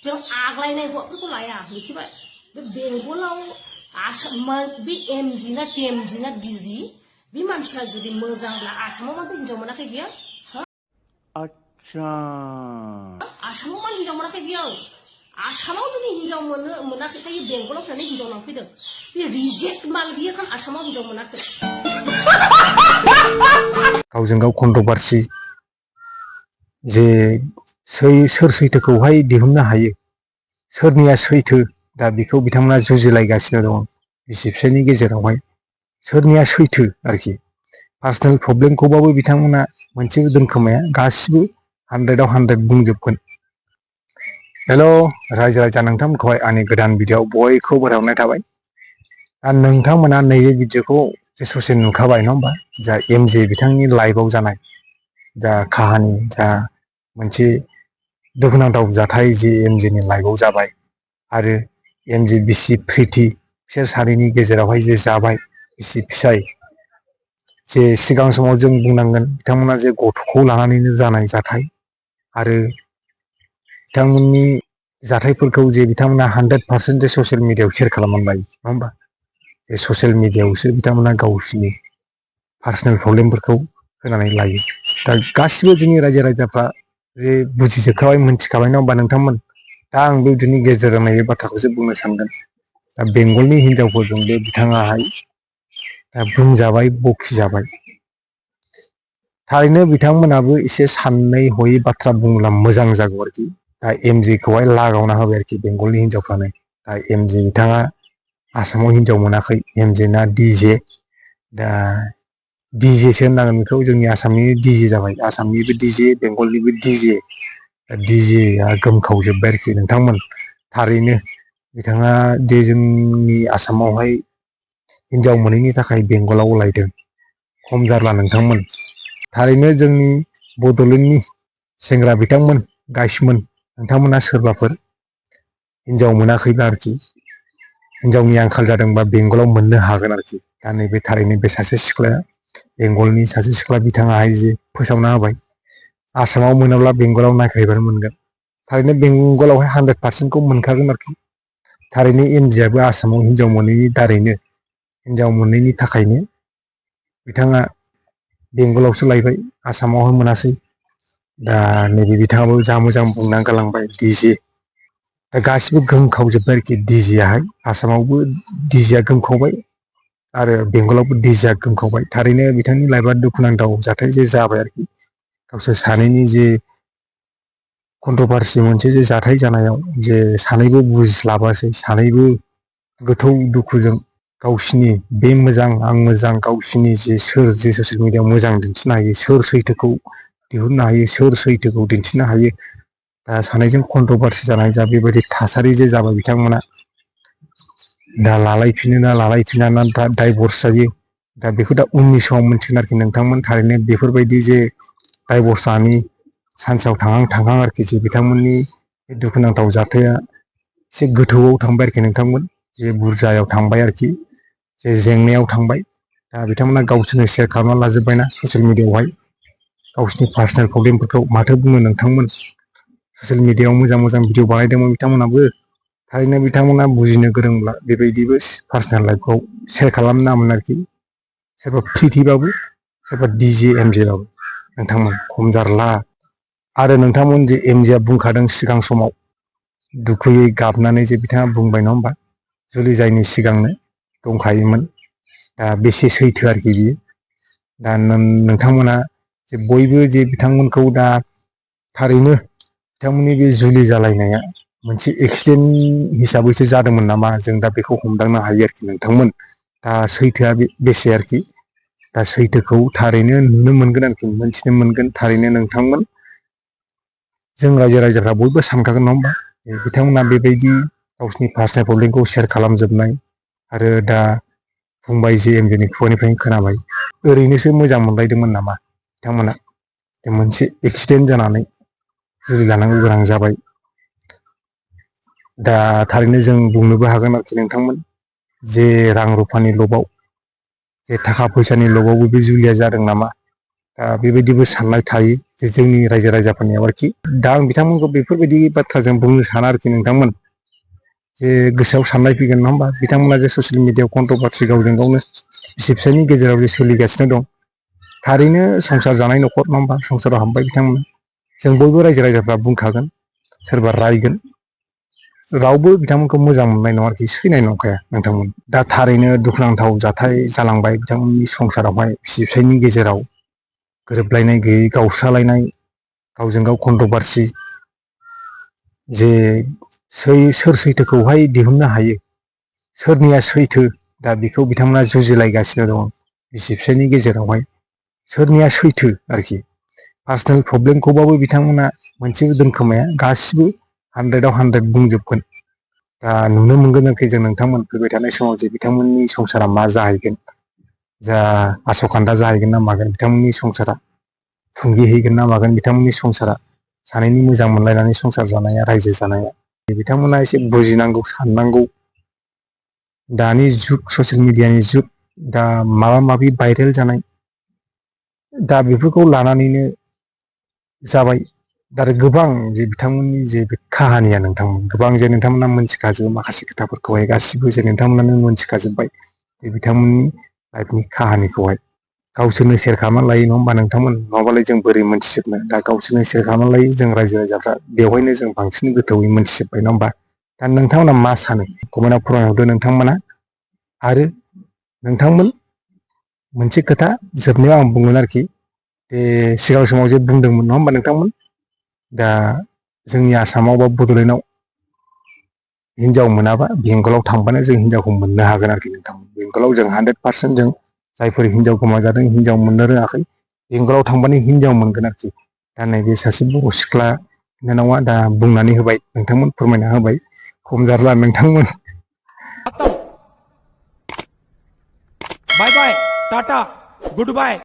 जों आग्लायनाय हौवाफोरखौ लाया मिथिबाय बे बेंगलाव बे एमजि ना टिएमजि ना डिजि बे मानसिया जुदि मोजांब्ला आसामाव मानो हिनजाव मोनाखै बियो आच्छा आसामाव मानो हिनजाव मोनाखै बियो आसामाव जुदि हिनजाव मोनाखैखाय बेंगलाव फैनानै हिनजाव लांफैदों बे रिजेक्ट माल बियो खान आसामाव हिनजाव मोनाखै गावजों गाव कन्ट्रोभार्सि जे सोर सैथोखौहाय दिहुननो हायो सोरनिया सैथो दा बेखौ बिथांमोना जुजिलायगासिनो दं बिसि फिसायनि गेजेरावहाय सोरनिया सैथो आरोखि पार्सनेल प्रब्लेमखौबाबो बिथांमोना मोनसेबो दोनखोमाया गासिबो 100आव 100 बुंजोबगोन। हेल' रायजो राजा नोंथांमोनखौहाय आंनि गोदान भिडिअआव बयखौबो बरायहरनाय थाबाय। आरो नोंथांमोना नैबे भिडिअखौ जे ससे नुखाबाय नङा होमबा जा एमजे बिथांनि लाइभआव जानाय जा काहानि जा मोनसे दुखुनांथाव जाथाय जि एमजेनि लाइभआव जाबाय आरो एमजे बिसि प्रिति बिसोर सानैनि गेजेरावहाय जे जाबाय बिसि फिसाय जे सिगां समाव जों बुंनांगोन बिथांमोना जे गथ'खौ लानानैनो जानाय जाथाय आरो बिथांमोननि जाथायफोरखौ जे बिथांमोना 100% जे ससियेल मिडियायाव शेयार खालामनानै लायो नङा होमबा बे ससियेल मिडियायावसो बिथांमोना गावसिनि पार्सनेल प्रब्लेमफोरखौ होनानै लायो। दा गासिबो जोंनि रायजो राजाफ्रा जे बुजिजोबखाबाय मोनथिखाबाय नङा होमबा नोंथांमोन दा आं बे बिदिनि गेजेराव नैबे बाथ्राखौसो बुंनो सानदों। दा बेंगलनि हिनजावफोरजोंबो बिथाङाहाय दा बुंजाबाय बखिजाबाय थारैनो बिथांमोनाबो एसे साननै हयै बाथ्रा बुङोब्ला मोजां जागौ आरोखि दा एमजेखौहाय लागावना होबाय आरोखि बेंगलनि हिनजावफ्रानो दा एमजे बिथाङा आसामाव हिनजाव मोनाखै एमजे ना डिजे दा डिजेसो होननांगोन बेखौ जोंनि आसामनि डिजे जाबाय आसामनिबो डिजे बेंगलनिबो डिजे दा डिजेआ गोमखावजोब्बाय आरोखि नोंथांमोन थारैनो बिथाङा जे जोंनि आसामावहाय हिनजाव मोनैनि थाखाय बेंगलाव लायदों खम जारला नोंथांमोन थारैनो जोंनि बड'लेण्डनि सेंग्रा बिथांमोन गाइसमोन नोंथांमोना सोरबाफोर हिनजाव मोनाखैबा आरोखि हिनजावनि आंखाल जादोंबा बेंगलाव मोननो हागोन आरोखि दा नैबे थारैनो बे सासे सिख्लाया बेंगलनि सासे सिख्ला बिथाङाहाय जे फोसावना होबाय आसामाव मोनाब्ला बेंगलाव नागिरहैबानो मोनगोन थारैनो बेंगलावहाय 100%खौ मोनखागोन आरोखि थारैनो एमजेआबो आसामाव हिनजाव मोनैनि दारैनो हिनजाव मोनैनि थाखायनो बिथाङा बेंगलावसो लायबाय आसामावहाय मोनासै दा नैबे बिथाङाबो जा मोजां बुंना गालांबाय डिजे दा गासिबो गोमखावजोब्बाय आरोखि डिजेआहाय आसामावबो डिजेआ गोमखावबाय आरो बेंगलावबो डिजेआ गोमखावबाय थारैनो बिथांनि लाइफआ दुखुनांथाव जाथाय जे जाबाय आरोखि गावसोर सानैनि जे कन्ट्रोभार्सि मोनसे जे जाथाय जानायाव जे सानैबो बुजिस्लाबासै सानैबो गोथौ दुखुजों गावसिनि बे मोजां आं मोजां गावसिनि जे सोर जे ससियेल मिडियायाव मोजां दिन्थिनो हायो सोर सैथोखौ दिहुननो हायो सोर सैथोखौ दिन्थिनो हायो दा सानैजों कन्ट्रोभार्सि जानाय जा बेबायदि थासारि जे जाबाय बिथांमोना दा लालायफिनो ना लालायफिना ना दा डाइभर्स जायो दा बेखौ दा उननि समाव मोनथिगोन आरोखि नोंथांमोन थारैनो बेफोरबायदि जे डाइभर्स जानायनि चान्सआव थांहां आरोखि जे बिथांमोननि दुखुनांथाव जाथाया एसे गोथौआव थांबाय आरोखि नोंथांमोन जे बुरजायाव थांबाय आरोखि जे जेंनायाव थांबाय दा बिथांमोना गावसोरनो शेयार खालामना लाजोब्बायना ससियेल मिडियायावहाय गावसिनि पार्सनेल प्रब्लेमफोरखौ माथो बुंनो नोंथांमोन ससियेल मिडियायाव मोजां मोजां भिडिअ बानायदोंमोन बिथांमोनाबो थारैनो बिथांमोना बुजिनो गोरोंब्ला बेबायदिबो पार्सनेल लाइफखौ शेयार खालामनाङामोन आरोखि सोरबा प्रिथिबाबो सोरबा डिजे एमजेबाबो नोंथांमोन खम जारला आरो नोंथांमोन जे एमजेआ बुंखादों सिगां समाव दुखुयै गाबनानै जे बिथाङा बुंबाय नङा होमबा जुलि जायनि सिगांनो दंखायोमोन दा बेसे सैथो आरोखि बियो दा नोंथांमोना जे बयबो जे बिथांमोनखौ दा थारैनो बिथांमोननि बे जुलि जालायनाया मोनसे एक्सिडेन्ट हिसाबैसो जादोंमोन नामा जों दा बेखौ हमदांनो हायो आरोखि नोंथांमोन दा सैथोआ बेसे आरोखि दा सैथोखौ थारैनो नुनो मोनगोन आरोखि मोनथिनो मोनगोन थारैनो नोंथांमोन जों रायजो राजाफ्रा बयबो सानखागोन नङा होमबा बिथांमोना बेबायदि गावसिनि पार्सनेल प्रब्लेमखौ शेयार खालामजोबनाय आरो दा बुंबाय जे एमजेनि खुगानिफ्रायनो खोनाबाय ओरैनोसो मोजां मोनलायदोंमोन नामा बिथांमोना मोनसे एक्सिडेन्ट जानानै जुलि लानांगौ गोनां जाबाय दा थारैनो जों बुंनोबो हागोन आरोखि नोंथांमोन जे रां रुफानि लबाव जे थाखा फैसानि लबावबो बे जुलिया जादों नामा दा बेबायदिबो साननाय थायो जे जोंनि रायजो राजाफोरनियाव आरोखि दा आं बिथांमोनखौ बेफोरबायदि बाथ्राजों बुंनो साना आरोखि नोंथांमोन जे गोसोआव साननाय फैगोन नङा होमबा बिथांमोना जे ससियेल मिडियायाव कन्ट्रभार्सि गावजों गावनो बिसि फिसायनि गेजेराव जे सोलिगासिनो दं थारैनो संसार जानाय न'खर नङा होमबा संसाराव हाबबाय बिथांमोना जों बयबो रायजो राजाफ्रा बुंखागोन सोरबा रायगोन रावबो बिथांमोनखौ मोजां मोननाय नङा आरोखि सैनाय नंखाया नोंथांमोन दा थारैनो दुखुनांथाव जाथाय जालांबाय बिथांमोननि संसारावहाय बिसि फिसायनि गेजेराव गोरोबलायनाय गैयै गावस्रालायनाय गावजों गाव कन्ट्रभार्सि जे सोर सैथोखौहाय दिहुननो हायो सोरनिया सैथो दा बेखौ बिथांमोना जुजिलायगासिनो दं बिसि फिसायनि गेजेरावहाय सोरनिया सैथो आरोखि पार्सनेल प्रब्लेमखौबाबो बिथांमोना मोनसेबो दोनखोमाया गासिबो 100आव 100 बुंजोबगोन दा नुनो मोनगोन आरोखि जों नोंथांमोन फैबाय थानाय समाव जे बिथांमोननि संसारा मा जाहैगोन जा आसखान्दा जाहैगोन ना मागोन बिथांमोननि संसारा थुंगिहैगोन ना मागोन बिथांमोननि संसारा सानैनि मोजां मोनलायनानै संसार जानाया रायजो जानाया बिथांमोना एसे बुजिनांगौ साननांगौ दानि जुग ससियेल मिडियानि जुग दा माबा माबि भाइरेल जानाय दा बेफोरखौ लानानैनो जाबाय दा गोबां जे बिथांमोननि जे बे काहानिया नोंथांमोन गोबां जे नोंथांमोना मोनथिखाजोबो माखासे खोथाफोरखौहाय गासिबो जे नोंथांमोनानो मोनथिखाजोब्बाय जे बिथांमोननि लाइफनि काहानिखौहाय गावसोरनो सेयार खालामनानै लायो नङा होमबा नोंथांमोन नङाबालाय जों बोरै मोनथिजोबनो दा गावसोरनो सेयार खालामनानै लायो जों रायजो राजाफ्रा बेवहायनो जों बांसिन गोथौयै मोनथिजोब्बाय नङा होमबा दा नोंथांमोना मा सानो कमेन्टआव फोरमायहरदो नोंथांमोना आरो नोंथांमोन मोनसे खोथा जोबनायाव आं बुंगोन आरोखि बे सिगां समाव जे बुंदोंमोन नङा होमबा नोंथांमोन दा जोंनि आसामाव बा बड'लेण्डआव हिनजाव मोनाबा बेंगलाव थांबानो जों हिनजावखौ मोननो हागोन आरोखि नोंथांमोन बेंगलाव जों 100% जों जायफोर हिनजाव गोमाजादों हिनजाव मोननो रोङाखै बेंगलाव थांबानो हिनजाव मोनगोन आरोखि दा नैबे सासे बर' सिख्ला बिनानावा दा बुंनानै होबाय नोंथांमोन फोरमायना होबाय खम जारला नोंथांमोन बाय बाय टाटा गुड बाय